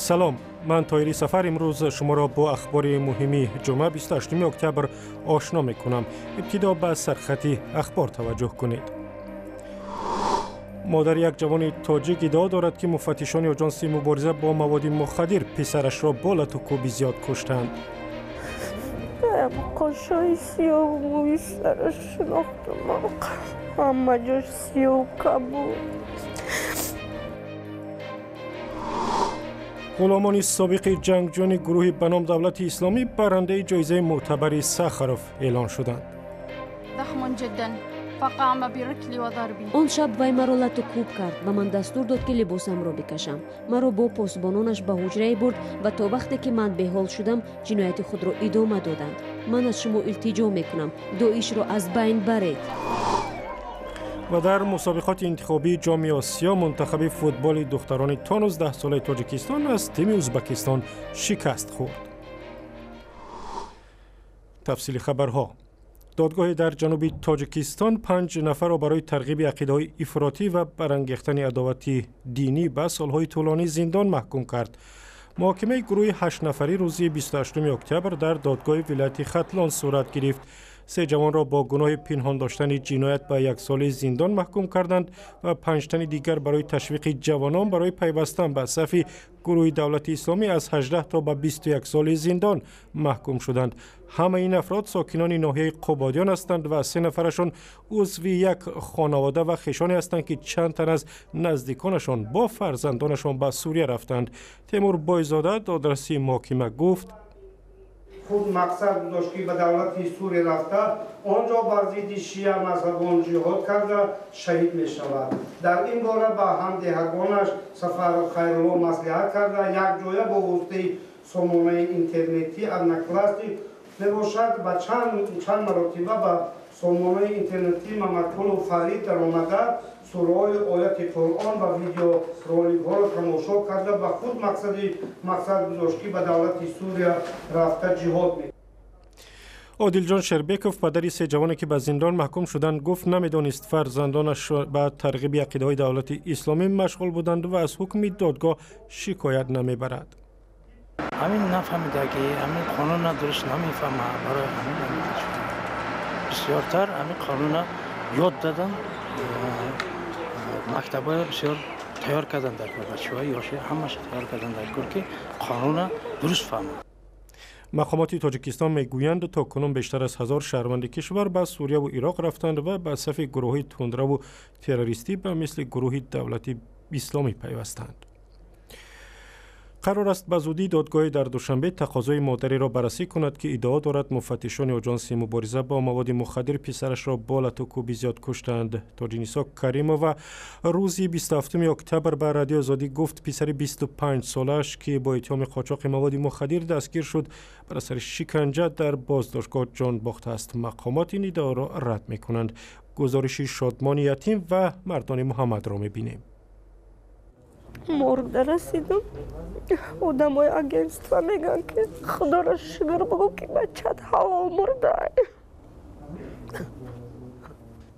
Салом, ман Тоҳири Сафар имрӯз шуморо бо ахбори муҳими ҷумъа 28 октябр ошно мекунам. Ибтидо ба сархати ахбор таваҷҷӯҳ кунед. Модари як ҷавони тоҷик иддао дорад, ки муфаттишони оҷонси мубориза бо маводи мухаддир писарашро бо лату кӯби зиёд куштанд. Қошҳои сиёҳу мӯи сараш шинохтам, ҳама ҷош сиёҳу кабуд. Ғуломони собиқи ҷангҷӯёни гурӯҳи ба ном Давлати Исломӣ барандаи ҷоизаи мӯътабари Сахаров эълон шуданд. Он шаб вай маро лату кӯб кард ва ман дастур дод, ки либосамро бикашам. Маро бо посбононаш ба ҳуҷрае бурд ва то вақте ки ман беҳол шудам, ҷинояти худро идома доданд. Ман аз шумо илтиҷо мекунам, Доишро аз байн баред. Ва дар мусобиқоти интихобии Ҷоми Осиё мунтахаби футболи духтарони то 19 солаи Тоҷикистон аз тими Ӯзбекистон шикаст хӯрд. Тафсили хабарҳо. Додгоҳе дар ҷануби Тоҷикистон 5 нафарро барои тарғиби ақидаҳои ифротӣ ва барангехтани адовати динӣ ба солҳои тӯлонӣ зиндон маҳкум кард. Муҳокимаи гурӯҳи 8 нафарӣ рӯзи 28 октябр дар додгоҳи вилояти Хатлон сурат гирифт. Се ҷавонро бо гуноҳи пинҳон доштани ҷиноят ба 1 соли зиндон маҳкум карданд ва 5 тани дигар барои ташвиқи ҷавонон барои пайвастан ба сафи гурӯҳи Давлати Исломӣ аз 18 то ба 21 соли зиндон маҳкум шуданд. Ҳамаи ин афрод сокинони ноҳияи Қубодиён ҳастанд ва се нафарашон узви як хонавода ва хешоне ҳастанд, ки чанд тан аз наздиконашон бо фарзандонашон ба Сурия рафтанд. Темур Бойзода, додраси муҳокима, гуфт: Худ мақсад гузошт, ки ба давлати Сурия рафта, он ҷо бар зидди шия мазҳабон ҷиҳод карда, шаҳид мешавад. Дар ин бора ба ҳамдеҳагонаш Сафаров Хайрулло маслиҳат карда, якҷоя бо воситаи сомонаи интернетӣ Одноклассник мебошад, ба чанд маротиба ба сомонаи интернетӣ Мамадқулов Фарид даромада, сураҳои ояти Қуръон ва видеороликҳоро тамошо карда, ба худ мақсад гузошт, ки ба давлати Сурия рафта, ҷиҳод мекунад. Одилҷон Шербеков, падари се ҷавоне, ки ба зиндон маҳкум шуданд, гуфт, намедонист фарзандонаш ба тарғиби ақидаҳои Давлати Исломӣ машғул буданд ва аз ҳукми додгоҳ шикоят намебарад. Ҳамин нафаҳмидаги, ҳамин қонунна дуруст намефаҳма. Барои ҳамин бисёртар ҳамин қонунна ёд дадан, мактабҳоя бисёр тайёр кардан дар кор, бачаҳои ёши ҳамаша тайёр кардан дар кор, ки қонунна дуруст фаҳмад. Мақомоти Тоҷикистон мегӯянд, то кунун бештар аз 1000 шаҳрванди кишвар ба Сурияву Ироқ рафтанд ва ба сафи гурӯҳҳои тундраву террористӣ ба мисли гурӯҳи Давлати Исломӣ пайвастанд. Қарор аст, ба зудӣ додгоҳе дар Душанбе тақозои модареро баррасӣ кунад, ки иддао дорад, муфаттишони оҷонси мубориза бо маводи мухаддир писарашро бо лату кӯби зиёд куштанд. Тоҷинисо Каримова рӯзи 27 октябр ба Радиои Озодӣ гуфт, писари 25 солааш, ки бо иттиҳоми қочоқи маводи мухаддир дастгир шуд, бар асари шиканҷа дар боздоштгоҳ ҷон бохтааст. Мақомот ин иддаоро рад мекунанд. Гузориши Шодмони Ятим ва Мардони Муҳаммадро мебинем. Моргда расидум, одамои агентство мегӯянд, ки худоро шукр бугӯ, ки бачат ҳалол мурдай.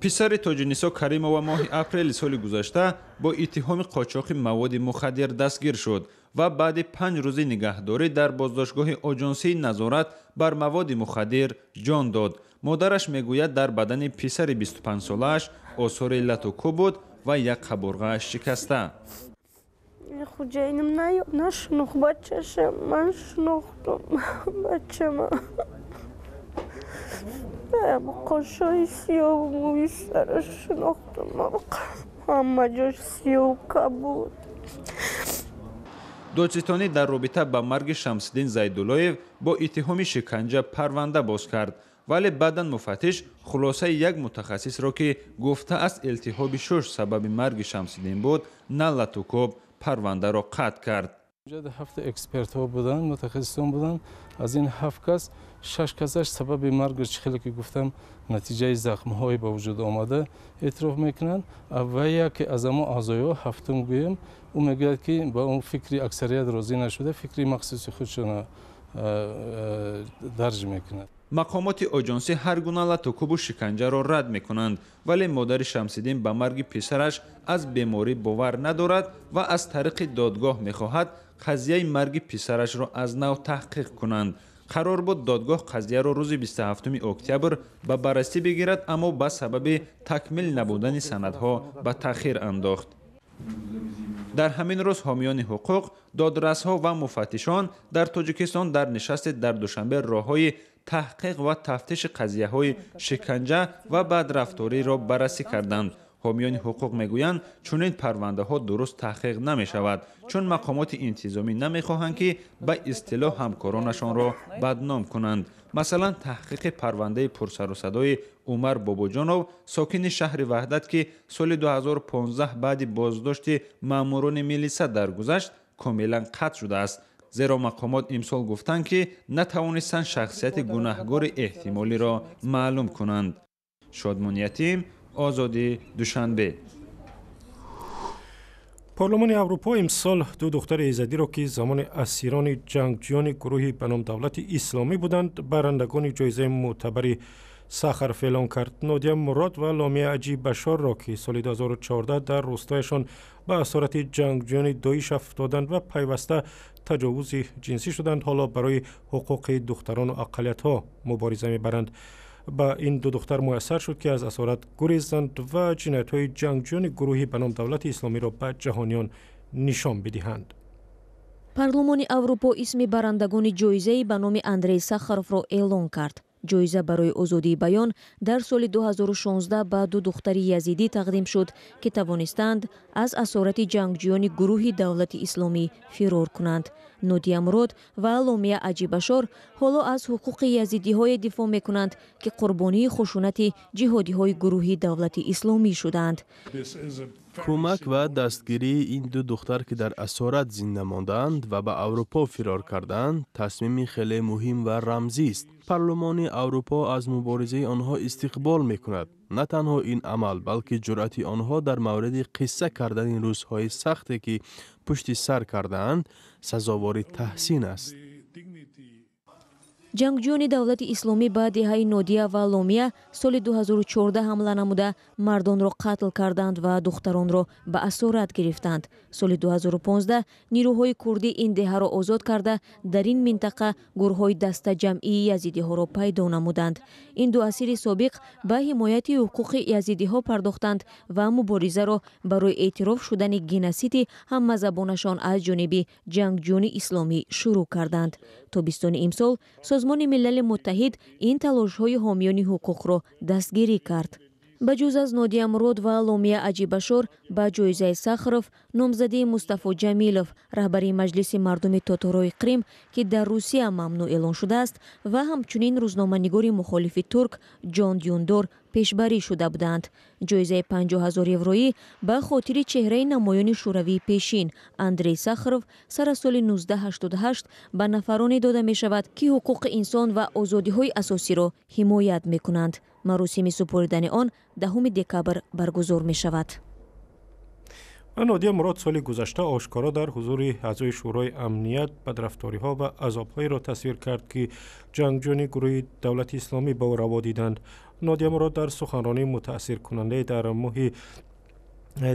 Писари Тоҷинисо Каримова моҳи апрели соли гузашта бо иттиҳоми қочоқи маводи мухаддир дастгир шуд ва баъди 5 рӯзи нигаҳдорӣ дар боздоштгоҳи оҷонсии назорат бар маводи мухаддир ҷон дод. Модараш мегӯяд, дар бадани писари 25-солааш осори лату кӯб буд ва як қабурғааш шикаста. Хуҷаинам нашунохт бачаша, ман шинохтум бачама. Қошҳои сиёҳу мӯи сараш шинохтум, ҳама ҷош сиёҳу кабуд. Додситонӣ дар робита ба марги Шамсиддин Зайдуллоев бо иттиҳоми шиканҷа парванда боз кард, вале баъдан муфаттиш хулосаи як мутахассисро, ки гуфтааст, илтиҳоби шуш сабаби марги Шамсиддин буд, на латукӯб, парвандаро қатъ кард. Ҳафт экспертҳо буданд, мутахассисон буданд. Аз ин ҳафт кас шаш касаш сабаби маргро, чӣ хеле ки гуфтам, натиҷаи захмҳое ба вуҷуд омада эътироф мекунанд, ва яке аз амо аъзоиҳо, ҳафтум гӯем, ӯ мегӯяд, ки ба он фикри аксарият розӣ нашуда, фикри махсуси худшона дарҷ мекунад. Мақомоти оҷонсӣ ҳар гуна латукӯбу шиканҷаро рад мекунанд, вале модари Шамсиддин ба марги писараш аз беморӣ бовар надорад ва аз тариқи додгоҳ мехоҳад қазияи марги писарашро аз нав таҳқиқ кунанд. Қарор буд додгоҳ қазияро рӯзи 27 октябр ба баррасӣ бигирад, аммо ба сабаби такмил набудани санадҳо ба таъхир андохт. Дар ҳамин рӯз ҳомиёни ҳуқуқ, додрасҳо ва муфаттишон дар Тоҷикистон дар нишасте дар Душанбе роҳҳои таҳқиқ ва тафтиши қазияҳои шиканҷа ва бадрафториро баррасӣ карданд. Ҳомиёни ҳуқуқ мегӯянд, чунин парвандаҳо дуруст таҳқиқ намешавад, чун мақомоти интизомӣ намехоҳанд, ки ба истилоҳ ҳамкоронашонро бадном кунанд. Масалан, таҳқиқи парвандаи пурсарусадои Умар Бобоҷонов, сокини шаҳри Ваҳдат, ки соли 2015 баъди боздошти маъмурони милиса даргузашт, комилан қатъ шудааст, зеро мақомот имсол гуфтанд, ки натавонистанд шахсияти гунаҳгори эҳтимолиро маълум кунанд. Шодмон Ятим, Озодӣ, Душанбе. Парлумони Аврупо имсол ду духтари езадиро, ки замони асирони ҷангҷӯёни гурӯҳи ба ном Давлати Исломӣ буданд, барандагони ҷоизаи мӯътабари Сахаров эълон кард. Нодия Мурод ва Ломия Аҷи Башорро, ки соли 2014 дар рӯстояшон ба асорати ҷангҷӯёни Доиш афтоданд ва пайваста таҷовузи ҷинсӣ шуданд, ҳоло барои ҳуқуқи духтарону ақаллиятҳо мубориза мебаранд. Ба ин ду духтар муяссар шуд, ки аз асорат гурезанд ва ҷиноятҳои ҷангҷӯёни гурӯҳи ба ном Давлати Исломиро ба ҷаҳониён нишон бидиҳанд. Парлумони Аврупо исми барандагони ҷоизаи ба номи Андрей Сахаровро эълон кард. Ҷоиза барои озодии баён дар соли 2016 ба ду духтари язидӣ тақдим шуд, ки тавонистанд аз асорати ҷангҷӯёни гурӯҳи Давлати Исломӣ фирор кунанд. Нодия Мурод ва Ломия Аҷибашор ҳоло аз ҳуқуқи язидиҳое дифоъ мекунанд, ки қурбонии хушунати ҷиҳодиҳои гурӯҳи Давлати Исломӣ шуданд. Кӯмак ва дастгирии ин ду духтар, ки дар асорат зинда мондаанд ва ба Аврупо фирор кардаанд, тасмими хеле муҳим ва рамзист. Парлумони Аврупо аз муборизаи онҳо истиқбол мекунад. На танҳо ин амал, балки ҷуръати онҳо дар мавриди қисса кардани рӯзҳои сахте, ки пушти сар кардаанд, сазовори таҳсин аст. Ҷангҷӯёни Давлати Исломӣ ба деҳаи Нодия ва Ломия соли 2014 ҳамла намуда, мардонро қатл карданд ва духтаронро ба асорат гирифтанд. Соли 2015 нирӯҳои курдӣ ин деҳаро озод карда, дар ин минтақа гурӯҳҳои дастаҷамъии язидиҳоро пайдо намуданд. Ин ду асири собиқ ба ҳимояти ҳуқуқи язидиҳо пардохтанд ва муборизаро барои эътироф шудани геносиди ҳаммазабонашон аз ҷониби ҷангҷӯёни исломӣ шурӯъ карданд. Тобистони имсол Созмони Милали Муттаҳид ин талошҳои ҳомиёни ҳуқуқро дастгирӣ кард. Ба ҷуз аз Нодия Мурод ва Ломия Аҷибашор, ба ҷоизаи Сахаров номзадии Мустафо Ҷамилов, раҳбари Маҷлиси мардуми Тоторои Қрим, ки дар Русия мамнӯъ эълон шудааст, ва ҳамчунин рӯзноманигори мухолифи турк Ҷон Дюндор пешбарӣ шуда буданд. Ҷоизаи 50 000 евроӣ ба хотири чеҳраи намоёни шӯравии пешин Андрей Сахаров сар аз соли 1988 ба нафароне дода мешавад, ки ҳуқуқи инсон ва озодиҳои асосиро ҳимоят мекунанд. Маросими супоридани он 10 декабр баргузор мешавад. Нодия Мурод соли гузашта ошкоро дар ҳузури аъзои Шӯрои Амният бадрафториҳо ва азобҳоеро тасвир кард, ки ҷангҷӯёни гурӯҳи Давлати Исломӣ ба ӯ раво диданд. Нодия Мурод дар суханронии мутаассиркунандае дар моҳи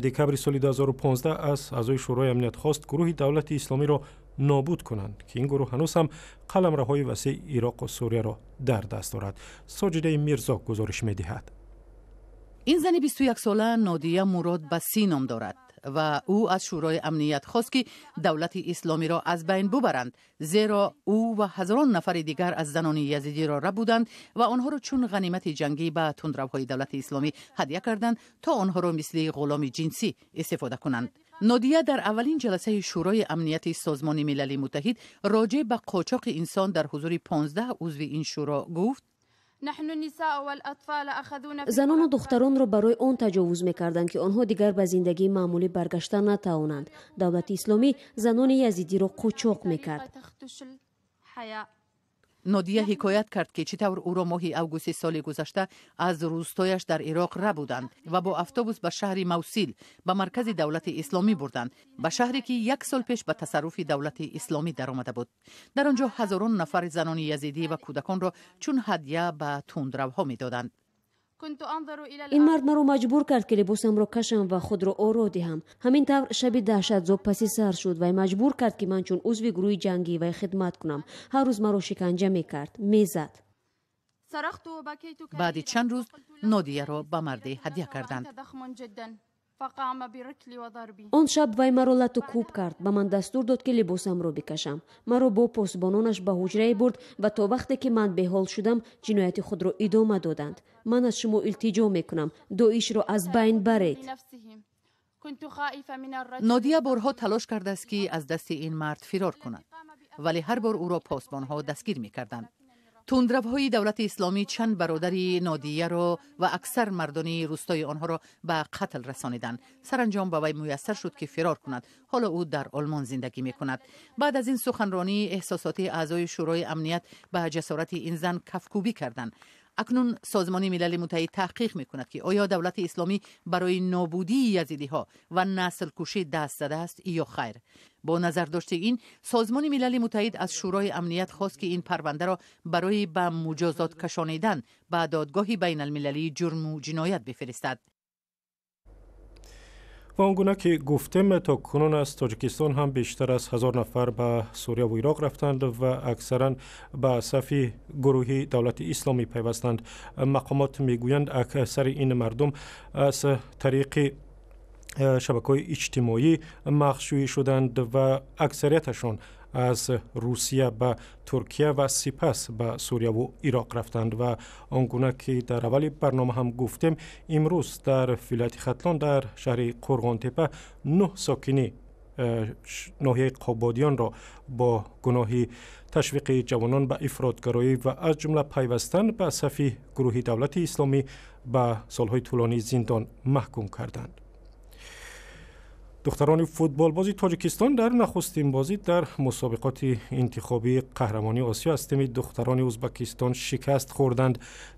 декабри соли 2015 аз аъзои Шӯрои Амният хост, гурӯҳи Давлати Исломиро нобуд кунанд, ки ин гурӯҳ ҳанӯз ҳам қаламравҳои васеи Ироқу Сурияро дар даст дорад. Соҷидаи Мирзо гузориш медиҳад. Ин зани 21сола Нодия Мурод Басӣ ном дорад ва ӯ аз Шӯрои Амният хост, ки Давлати Исломиро аз байн бубаранд, зеро ӯ ва ҳазорон нафари дигар аз занони язидиро рабуданд ва онҳоро чун ғанимати ҷангӣ ба тундравҳои Давлати Исломӣ ҳадя карданд, то онҳоро мисли ғуломи ҷинсӣ истифода кунанд. Нодия дар аввалин ҷаласаи Шӯрои Амнияти Созмони Милали Муттаҳид роҷеъ ба қочоқи инсон дар ҳузури 15 узви ин шӯро гуфт: Занону духтаронро барои он таҷовуз мекарданд, ки онҳо дигар ба зиндагии маъмулӣ баргашта натавонанд. Давлати Исломӣ занони язидиро қочоқ мекард. Нодия ҳикоят кард, ки чӣ тавр ӯро моҳи августи соли гузашта аз рӯстояш дар Ироқ рабуданд ва бо автобус ба шаҳри Мавсил, ба маркази Давлати Исломӣ бурданд, ба шаҳре, ки як сол пеш ба тасарруфи Давлати Исломӣ даромада буд. Дар он ҷо ҳазорон нафар занони язидӣ ва кӯдаконро чун ҳадя ба тундравҳо медоданд. Ин мард маро маҷбур кард, ки либосамро кашам ва худро оро диҳам. Ҳамин тавр шаби даҳшатзо паси сар шуд. Вай маҷбур кард, ки ман чун узви гурӯҳи ҷангии вай хидмат кунам. Ҳар рӯз маро шиканҷа мекард, мезад. Баъди чанд рӯз Нодияро ба марде ҳадя карданд. Он шаб вай маро лату кӯб кард, ба ман дастур дод, ки либосамро бикашам. Маро бо посбононаш ба ҳуҷрае бурд ва то вақте ки ман беҳол шудам, ҷинояти худро идома доданд. Ман аз шумо илтиҷо мекунам, Доишро аз байн баред. Нодия борҳо талош кардааст, ки аз дасти ин мард фирор кунад, вале ҳар бор ӯро посбонҳо дастгир мекарданд. Тундравҳои Давлати Исломӣ чанд бародари Нодияро ва аксар мардони рӯстои онҳоро ба қатл расониданд. Саранҷом ба вай муяссар шуд, ки фирор кунад. Ҳоло ӯ дар Олмон зиндагӣ мекунад. Баъд аз ин суханронии эҳсосотӣ аъзои Шӯрои Амният ба ҷасорати ин зан кафкӯбӣ карданд. Акнун Созмони Милали Муттаҳид таҳқиқ мекунад, ки оё Давлати Исломӣ барои нобудии язидиҳо ва наслкушӣ даст задааст ё хайр. Бо назардошти ин, Созмони Милали Муттаҳид аз Шӯрои Амният хост, ки ин парвандаро барои ба муҷозот кашонидан ба Додгоҳи Байналмилалии Ҷурму Ҷиноят бифиристад. Ва он гуна ки гуфтем, то кунун аз Тоҷикистон ҳам бештар аз 1000 нафар ба Сурия ва Ироқ рафтанд ва аксаран ба сафи гурӯҳи Давлати Исломӣ пайвастанд. Мақомот мегӯянд, аксари ин мардум аз тариқи шабакаҳои иҷтимоӣ мағшӯӣ шуданд ва аксарияташон аз Русия ба Туркия ва сипас ба Сурияву Ироқ рафтанд. Ва он гуна ки дар аввали барнома ҳам гуфтем, имрӯз дар вилояти Хатлон дар шаҳри Қурғонтепа 9 сокини ноҳияи Қободиёнро бо гуноҳи ташвиқи ҷавонон ба ифротгароӣ ва аз ҷумла пайвастан ба сафи гурӯҳи Давлати Исломӣ ба солҳои тӯлонии зиндон маҳкум карданд. Духтарони футболбози Тоҷикистон дар нахустин бозӣ дар мусобиқоти интихобии қаҳрамонии Осиё аз тими духтарони Узбакистон шикаст хӯрданд.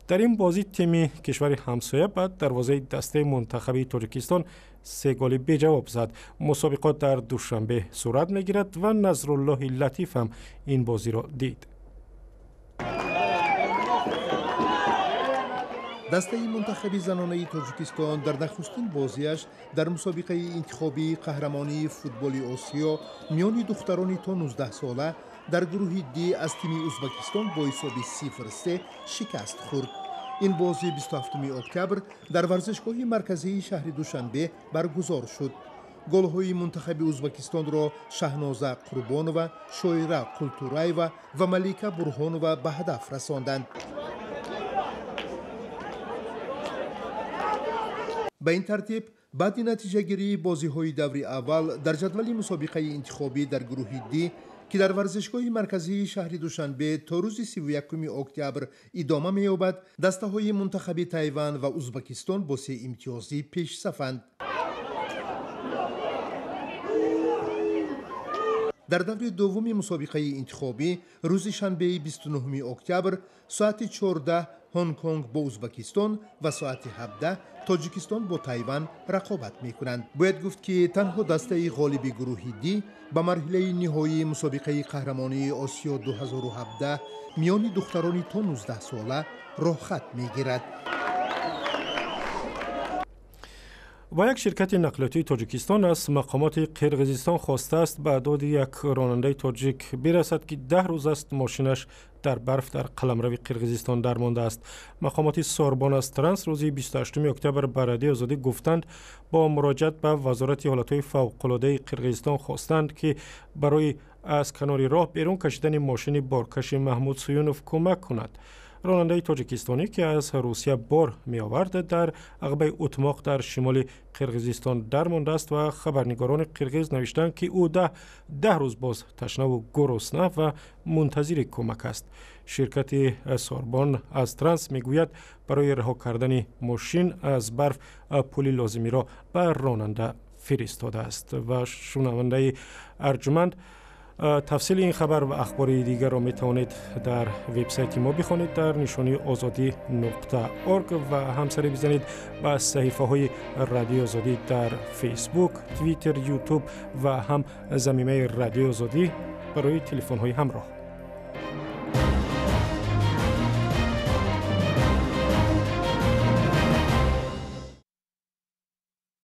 Дар ин бозӣ тими кишвари ҳамсоя ба дарвозаи дастаи мунтахаби Тоҷикистон 3 голи беҷавоб зад. Мусобиқот дар Душанбе сурат мегирад ва Назруллоҳи Латиф ҳам ин бозиро дид. Дастаи мунтахаби занонаи Тоҷикистон дар нахустин бозиаш дар мусобиқаи интихобии қаҳрамонии футболи Осиё миёни духтарони то 19 сола дар гурӯҳи Д аз тими Узбакистон бо ҳисоби 0-3 шикаст хӯрд. Ин бозӣ 27 октябр дар варзишгоҳи марказии шаҳри Душанбе баргузор шуд. Голҳои мунтахаби Узбакистонро Шаҳноза Қурбонова, Шоира Қултураева ва Малика Бурҳонова ба ҳадаф расонданд. Ба ин тартиб, баъди натиҷагирии бозиҳои даври аввал дар ҷадвали мусобиқаи интихобӣ дар гурӯҳи Д, ки дар варзишгоҳи марказии шаҳри Душанбе то рӯзи 31 октябр идома меёбад, дастаҳои мунтахаби Тайван ва Узбакистон бо 3 имтиёзӣ пешсафанд. Дар даври дуввуми мусобиқаи интихобӣ рӯзи шанбеи 29 октябр соати 14 Ҳонконг бо Узбакистон ва соати 17 Тоҷикистон бо Тайван рақобат мекунанд. Бояд гуфт, ки танҳо дастаи ғолиби гурӯҳи Д ба марҳилаи ниҳоии мусобиқаи қаҳрамонии Осиё 2017 миёни духтарони то 19 сола роҳхат мегирад. Ва як ширкати нақлиётии Тоҷикистон аз мақомоти Қирғизистон хостааст ба доди як ронандаи тоҷик бирасад, ки 10 рӯз аст мошинаш дар барф дар қаламрави Қирғизистон дармондааст. Мақомоти Сорбон аз Транс рӯзи 28 октябр ба Радиои Озодӣ гуфтанд, бо муроҷиат ба Вазорати ҳолатҳои фавқулодаи Қирғизистон хостанд, ки барои аз канори роҳ берун кашидани мошини боркаши Маҳмуд Суюнов кӯмак кунад. Ронандаи тоҷикистонӣ, ки аз Русия бор меовард, дар ағбаи Утмоқ дар шимоли Қирғизистон дармондааст ва хабарнигорони қирғиз навиштанд, ки ӯ 10 рӯз боз ташнаву гурусна ва мунтазири кӯмак аст. Ширкати Сорбон аз Транс мегӯяд, барои раҳо кардани мошин аз барф пули лозимиро ба ронанда фиристодааст. Ва шунавандаи арҷуманд, тафсили ин хабар ва ахбори дигарро метавонед дар вебсайти мо бихонед дар нишонии озодӣ.org ва ҳамсари бизанед ба саҳифаҳои Радиои Озодӣ дар Фейсбук, Твиттер, Ютуб ва ҳам замимаи Радиои Озодӣ барои телефонҳои ҳамроҳ.